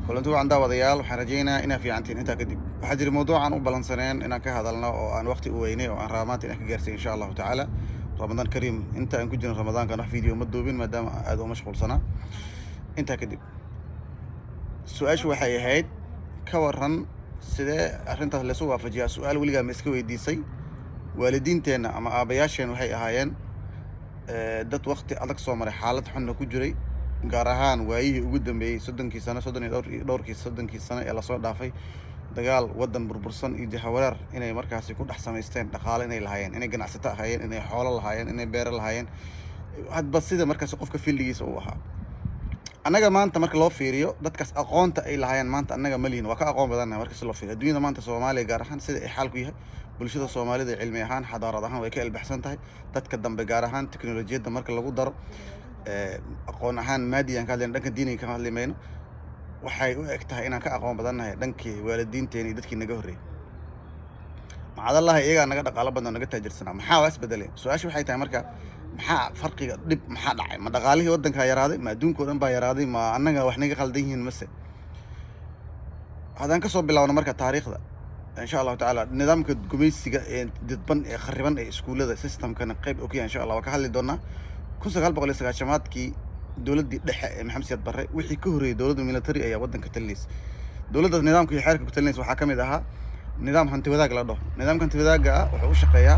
Kulanti wacan, daawadayaal. Waxaan rajaynayaa inaa fiicantiin. Intaa kadib, waxaa jira mawduuc aan u balansaneen inaan ka hadalno oo aan waqti u weynay oo aan rabaa maanta inaan ka gaarsiiyo, insha Allahu tacaala. Ramadaan kariim. Inta aan ku jirin Ramadaankan wax video ma duubin, maadaama aad u mashquulsanaa. Intaa kadib, su-aashu waxay ahayd: ka waran, sidee arrintaas laysu waafajiyaa? Su-aal weligaa ma iska weydiisay? Waalidiinteenna ama aabayaasheen waxay ahaayeen dad wakti adag soo maray, xaalad xunna ku jiray, gaar ahaan waayihii ugu dambeeyey, 30kii sano, soddon iyo dhowr dhowrkii, 30kii sano ee lasoo dhaafay. Dagaal, waddan burbursan iyo jahawareer inay markaasi ku dhex samaysteen dhaqaale, inay lahaayeen, inay ganacsato ahaayeen, inay xoolo lahaayeen, inay beero lahaayeen, hadba sida markaasi qofka fieldigiisa uu ahaa. Annaga maanta marka loo fiiriyo dadkaas aqoonta ay lahaayeen, maanta annaga ma lihin, waa ka aqoon badannahay. Marka si loo fiiriyo adduunyada maanta, Soomaaliya gaar ahaan, sida ay xaalku yahay, bulshada Soomaalida cilmi ahaan, xadaarad ahaan way ka ilbaxsan tahay dadka dambe, gaar ahaan teknolojiyadda marka lagu daro, aqoon ahaan maadiyan ka hadlayno, dhanka diiniga ka hadli mayno. Waxay u eg tahay inaan ka aqoon badannahay dhankii waalidiinteena iyo dadkii naga horreeyey. Macadallahi, iyagaa naga dhaqaalo badan oo naga taajirsanaa. Maxaa waa isbedeleen? Su-aasha waxay tahay marka, maxaa farqiga dhib, maxaa dhacay? Ma dhaqaalihii waddankaa yaraaday? Ma adduunka o dhan baa yaraaday? Ma annaga wax naga khaldan yihiin mase? Haddaan kasoo bilaabno marka taariikhda, insha Allahu tacaala, nidaamka gumaysiga ee didban ee khariban ee iskuullada systemkana qayb oo ka yahay, insha Allah waa ka hadli doonaa. 1990-aadkii, dowladdii dhexe ee Maxamed Siyaad Barre wixii ka horreeyey, dowladda military ayaa waddanka talinaysa. Dowladda nidaamka iyo xeerka ku talinaysa waxaa ka mid ahaa nidaam hanti wadaag la dhaho. Nidaamka hanti wadaagga ah wuxuu u shaqeeyaa,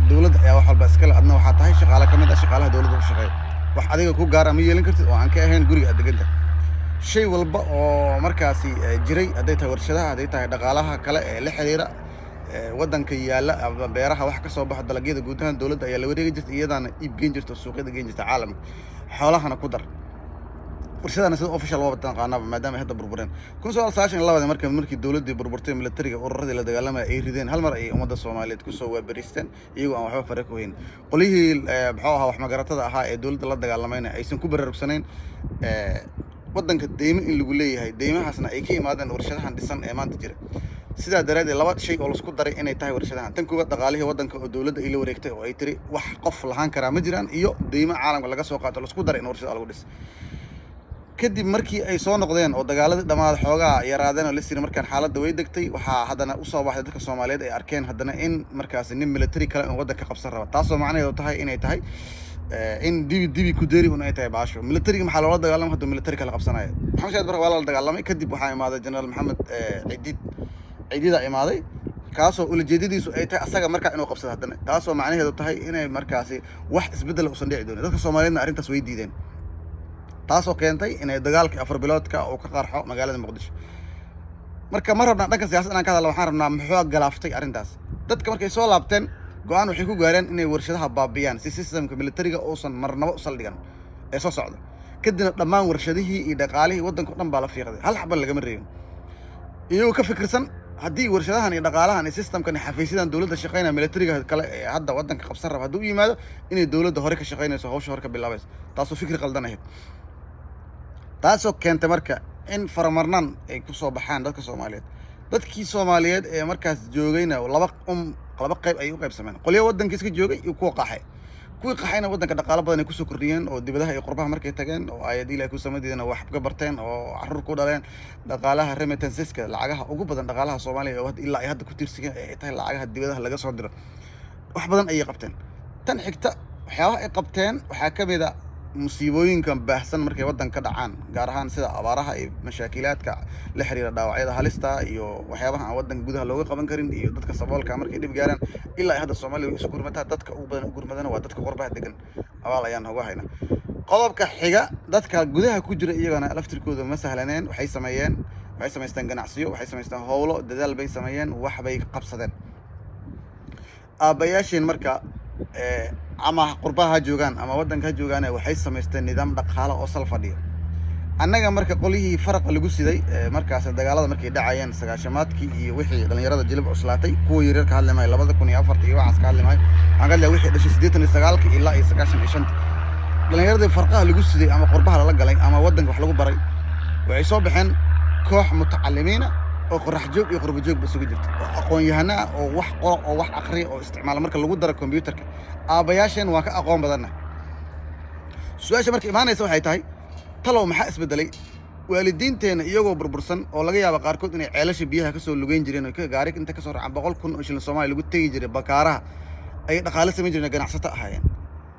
dowladda ayaa wax walba iskale, adna waxaa tahay shaqaale ka mid ah shaqaalaha dowladda u shaqeeya. Wax adiga ku gaara ma yeelan kartid oo aan ka ahayn guriga aad deganta. Shay walba oo markaasi jiray, hadday tahay warshadaha, hadday tahay dhaqaalaha kale ee la xiriira waddanka yaalla ama beeraha wax ka soo baxo, dalagyada guud ahaan dowladda ayaa la wareegi jirta, iyadaana iib geyn jirta oo suuqyada geyn jirta caalamka. Xoolahana ku dar, warshadana sida official waa taqaanaaba, maadaama ay hadda burbureen. 1992-dii marka, markii dowladdii burburtay, militariga ururadii la dagaalamaya ay rideen, hal mar ayay ummadda Soomaaliyeed kusoo waaberiisteen iyagoo aan waxba fare ku hayn. Qolyihii muxuu ahaa, wax magaratada ahaa ee dowladda la dagaalamayna aysan ku baraarugsanayn waddanka deymo in lagu leeyahay, deymahaasna ay ka yimaadeen warshadahan dhisan ee maanta jira. Sidaa daraaddeed, laba shay oo laisku daray inay tahay warshadahan: tan koowaad, dhaqaalihii waddanka oo dowladda ay la wareegtay oo ay tiri wax qof lahaan karaa ma jiraan, iyo deymo caalamka laga soo qaato, laisku daray in warshadaha lagu dhis. Kadib markii ay soo noqdeen oo dagaaladii dhammaad xoogaa yaraadeen oo la siri markaan xaaladda way degtay, waxaa haddana usoo baxday, dadka Soomaaliyeed ay arkeen haddana in markaasi nin military kale in waddanka qabsan raba, taasoo macnaheedu tahay inay tahay in dibi dibi ku deeri un ay tahay baasho. Militariga maxaa loola dagaalamay hadduu military kale qabsanayo? Maxamed Siyaad Barre waa lala dagaalamay. Kadib waxaa imaaday General Maxamed Cidiid. Cidiida imaaday, kaasoo ulajeedadiisu ay tahay asaga markaa inuu qabsado haddana, taasoo macnaheedu tahay inay markaasi wax isbeddel usan dhici doonin. Dadka Soomaaliyeedna arrintaas way diideen, taasoo keentay inay dagaalkii 4 biloodka uu ka qarxo magaalada Muqdisho. Marka ma rabnaa dhanka siyasad inaan ka hadalno. Waxaan rabnaa muxuu galaaftay arrintaas. Dadka markay soo laabteen, go-aan waxay ku gaareen inay warshadaha baabiyaan si systemka militariga uusan marnabo u saldhigan ee soo socda. Kadibna dhammaan warshadihii iyo dhaqaalihii waddanka o dhan baa la fiiqday, hal xaba lagama reebin, iyagoo ka fikirsan haddii warshadahan iyo dhaqaalahan iyo systemkan iyo xafiisyadan dowladda shaqeynaya, militariga kale ee hadda waddanka qabsan raba hadduu u yimaado, inay dowladda hore ka shaqeynayso, hawsha hore ka bilaabayso. Taasoo fikri qaldan ahayd, taasoo keentay marka in faramarnaan ay kusoo baxaan dadka Soomaaliyeed. Dadkii Soomaaliyeed ee markaas joogayna laba qayb ayay u qaybsameen: qolyo waddanka iska joogay iyo kuwa qaxay. Kuwii qaxayna waddanka dhaqaalo badan ay kusoo kordhiyeen oo dibadaha iyo qurbaha markay tageen oo ay haddii Ilahay ku samadiidana wax ka barteen oo carruur ku dhaleen, dhaqaalaha remittanceska, lacagaha ugu badan dhaqaalaha Soomaaliya oo ilaa ay hadda ku tiirsan ay tahay lacagaha dibadaha laga soo diro, wax badan ayay qabteen. Tan xigta, waxyaabaha ay qabteen waxaa ka mid a musiibooyinkan baahsan markay waddanka ka dhacaan, gaar ahaan sida abaaraha iyo mashaakilaadka la xiriira dhaawacyada halista iyo waxyaabaha aan waddanka gudaha looga qaban karin iyo dadka saboolka markay dhib gaaraan. Ilaa ay hadda Soomaaliya way isu gurmataa. Dadka ugu badan u gurmadana waa dadka qurbaha degan, abaal ayaan uga haynaa. Qodobka xiga, dadka gudaha ku jira iyagana laftirkooda ma sahlaneen. Waxay sameeyeen, waxay samaysteen ganacsiyo, waxay samaysteen howlo, dadaal bay sameeyeen, wax bay qabsadeen. Aabbayaasheen marka ama qurbaha ha joogaan ama waddanka ha joogaan, waxay samaysteen nidaam dhaqaalo oo sal fadhiyo. Annaga marka, qolyihii faraqa lagu siday markaas dagaalada markay dhacayeen, sagaashamaadkii iyo wixii dhalinyarada jilib cuslaatay, kuwa yaryar ka hadli maayo, 2004 iyo waxaas ka hadli maayo. Waxaan ka hadlaya wixii dhashay 89-ka ilaa iyo 95-ta. Dhalinyaradii farqaha lagu siday ama qurbaha lala galay ama waddanka wax lagu baray, waxay soo baxeen koox mutacalimiina oo qorax joog iyo qurba joogba isugu jirta, oo aqoon-yahano ah, oo wax qoro oo wax aqriya oo isticmaala marka lagu daro computerka. Aabbayaasheen waa ka aqoon badanna. Su-aasha marka imaanaysa waxay tahay: talow maxaa isbedelay? Waalidiinteena iyagoo burbursan oo laga yaaba qaarkood inay ceelasha biyaha kasoo lugeyn jireen oo gaari inta kasoo raacaan 100,000 oo shilin Soomaaliya lagu tegi jiray bakaaraha, ay dhaqaale samayn jireen, ganacsato ahaayeen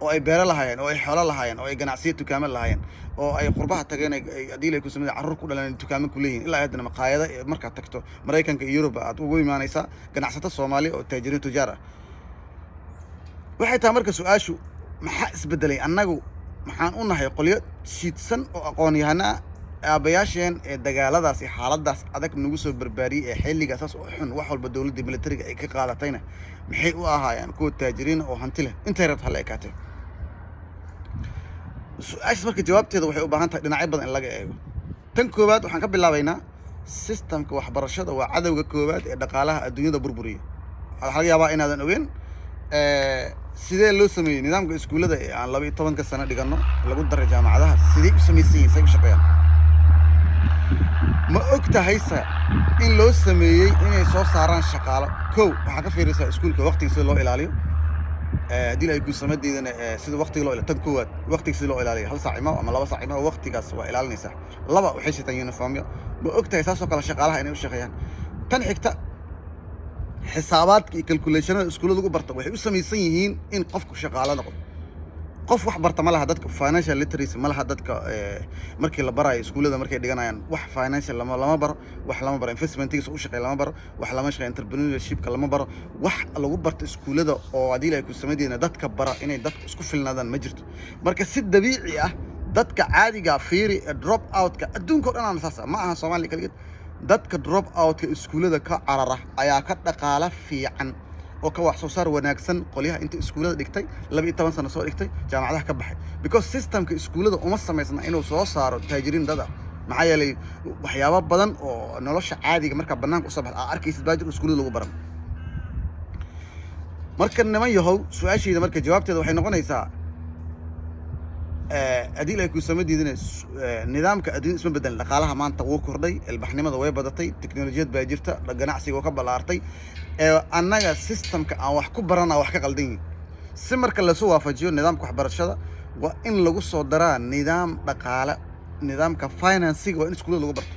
oo ay beero lahaayeen oo ay xoolo lahaayeen oo ay ganacsiyo dukaamo lahaayeen oo ay qurbaha tageen, ay haddii ay ku sameyeen carruur ku dhaleen, dukaamo ku leeyihiin. Ilaa haddana maqaayado ee markaad tagto Maraykanka iyo Yurub aad ugu imaanaysaa ganacsato Soomaali oo taajiriin, tujaar ah. Waxay tahay marka su-aashu, maxaa isbedelay? Annagu maxaan u nahay qolyo shiidsan oo aqoon-yahano ah? Aabayaasheen ee dagaaladaas iyo xaaladaas adag nagu soo barbaariyey ee xilligaas saas oo xun wax walba dowladda militariga ay ka qaadatayna, maxay u ahaayeen kuwa taajiriin oo hanti leh, intay rabto hala ekaatee? Su-aashaas marka jawaabteeda waxay u baahan tahay dhinacyo badan in laga eego. Tan koowaad waxaan ka bilaabaynaa systemka waxbarashada waa cadowga koowaad ee dhaqaalaha adduunyada burburiya. Waxaa laga yaabaa inaadan ogeyn sidee loo sameeyey nidaamka iskuullada ee aan 12-ka sano dhiganno, lagu daray jaamacadaha. Sidee u samaysan yihin, say u shaqeeyaan? Ma og tahayse in loo sameeyey inay soo saaraan shaqaalo? Kow, waxaa ka fiirisaa iskuulka waqtiga sida loo ilaaliyo. Haddii ay guusamadeedana sida waqtiga loo ilaaliyo. Tan koowaad, waqtiga sida loo ilaaliyo, hal saac ima ama 2 saac ima, waqtigaas waa ilaalinaysaa. Laba, waxay sitaan uniformyo. Ma og tahay saasoo kale shaqaalaha inay u shaqeeyaan? Tan xigta, xisaabaadka iyo calculationada iskuullada lagu barta waxay u samaysan yihiin in qofku shaqaalo noqdo. Qof wax barta ma laha dadka financial literacy ma laha. Dadka markii la barayo iskuullada, markay dhiganayaan, wax financial lama baro, wax lama baro investmentigiisa u shaqeeya lama baro, wax lama shaqeeya entrepreneurshipka lama baro. Wax lagu barto iskuullada oo haddii ay ku samadeena dadka bara inay dadka isku filnaadaan ma jirto. Marka si dabiici ah dadka caadiga fiiri ee drop outka adduunka o dhan aan saas ah, ma aha Soomaaliya kaligeed. Dadka drop outka iskuullada ka carara ayaa ka dhaqaala fiican oo ka wax soo saar wanaagsan qolyaha inta iskuullada dhigtay, 12 sano soo dhigtay, jaamacadaha ka baxay, because systemka iskuullada uma samaysna inuu soo saaro taajiriin dad ah. Maxaa yeelay waxyaabo badan oo nolosha caadiga markaa banaanka usoo baxda aa arkaysid baa jir iskuullada lagu baran. Marka niman yahow, su-aashayda marka jawaabteeda waxay noqonaysaa, haddii ay kuusama diidin, nidaamka adduunya isma bedelin. Dhaqaalaha maanta wuu kordhay, ilbaxnimada way badatay, teknolojiyad baa jirta, ganacsiga wuu ka ballaartay. Ee annaga systemka aan wax ku barana wax ka qaldan yihin. Si marka lasu waafajiyo nidaamka waxbarashada, waa in lagu soo daraa nidaam dhaqaale. Nidaamka financiga waa in iskuullada lagu barto.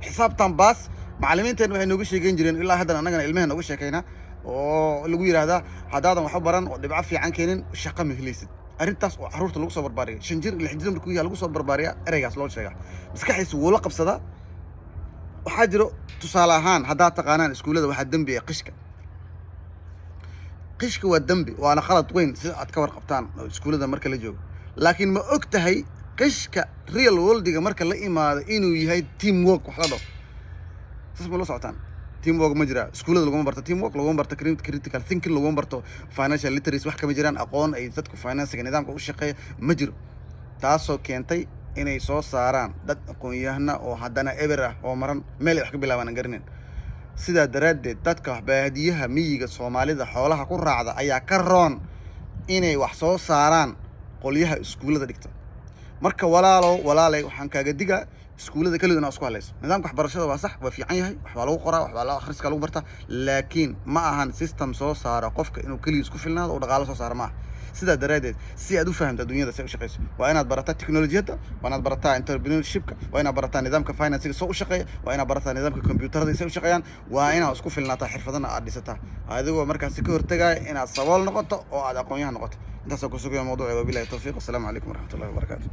Xisaabtan baas macallimiinteen waxay nooga sheegeyn jireen, ilaa haddana annagana ilmaheen nooga sheekaynaa oo lagu yidhaahdaa, haddaadan wax u baran oo dhibco fiican keenin, shaqo ma helaysid. Arrintaas oo carruurta lagu soo barbaariya, 5 jir, 6 jir markuu yahay lagu soo barbaariya, ereygaas loo sheegaa, maskaxdiisa wuu la qabsadaa. Waxaa jiro tusaale ahaan, haddaad taqaanaan iskuullada, waxaa dembi ah qishka. Qishka waa dembi, waana khalad weyn sida aad ka warqabtaan oo iskuullada marka la joogo. Laakiin ma og tahay qishka real worldiga marka la imaado inuu yahay team work wax la dhaho? Saas ma la socotaan? Team work ma jira iskuullada, laguma barto team work, laguma barto critical thinking, laguma barto financial literacy. Wax kama jiraan aqoon ay dadku financiga nidaamka u shaqeeya ma jiro, taasoo keentay inay soo saaraan dad aqoon-yahana oo haddana eber ah oo maran, meel ay wax ka bilaabaan aan garanayn. Sidaa daraaddeed dadka baadiyaha miyiga Soomaalida xoolaha ku raacda ayaa ka roon inay wax soo saaraan qolyaha iskuullada dhigta. Marka walaalow, walaalay, waxaan kaaga digaa iskuullada keligood inaad isku halayso. Nidaamka waxbarashada waa sax, waa fiican yahay, waxbaa lagu qoraa, waxbaa la akhriska lagu bartaa, laakiin ma ahan system soo saara qofka inuu keligii isku filnaado oo dhaqaalo soo saara, ma aha. Sidaa daraaddeed, si aad u fahamto adduunyada si ay u shaqeyso, waa inaad barataa teknolojiyadda, waa inaad barataa entrepreneurshipka, waa inaad barataa nidaamka financiga soo u shaqeeya, waa inaad barataa nidaamka computerada say u shaqeeyaan, waa inaad isku filnaataa, xirfadana aad dhisataa, adigoo markaasi ka hortagaya inaad sabool noqoto oo aad aqoon-yahan noqoto. Intaasoo ku sugaya mawduuca. Wabilahi tawfiiq. Assalaamu calaykum waraxmatullahi wabarakaatu.